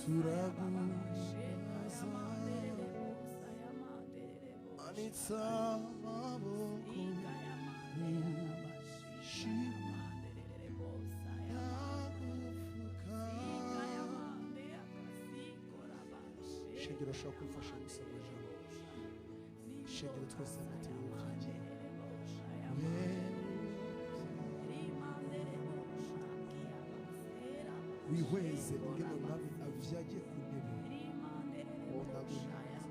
Turaguhimbaza, manitse amaboko, ushima yagupfuka. Shengero, ashobora kwifasha gusa amajambo. Shengero, twese amatiwe uvyagiye. Wihweze ingene umwami avyagiye ku ntebe. Ndaguhimbaza,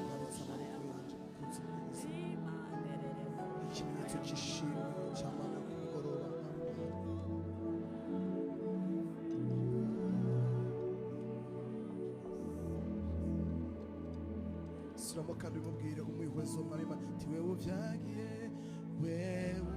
manitse amaboko yanje, mukunzi mwiza, ikimenyetso cy'ishimwe cy'amana ku mugoroba. Suramo kandi umubwire umwihwezo marima ti wewe uvyagiye, wewe.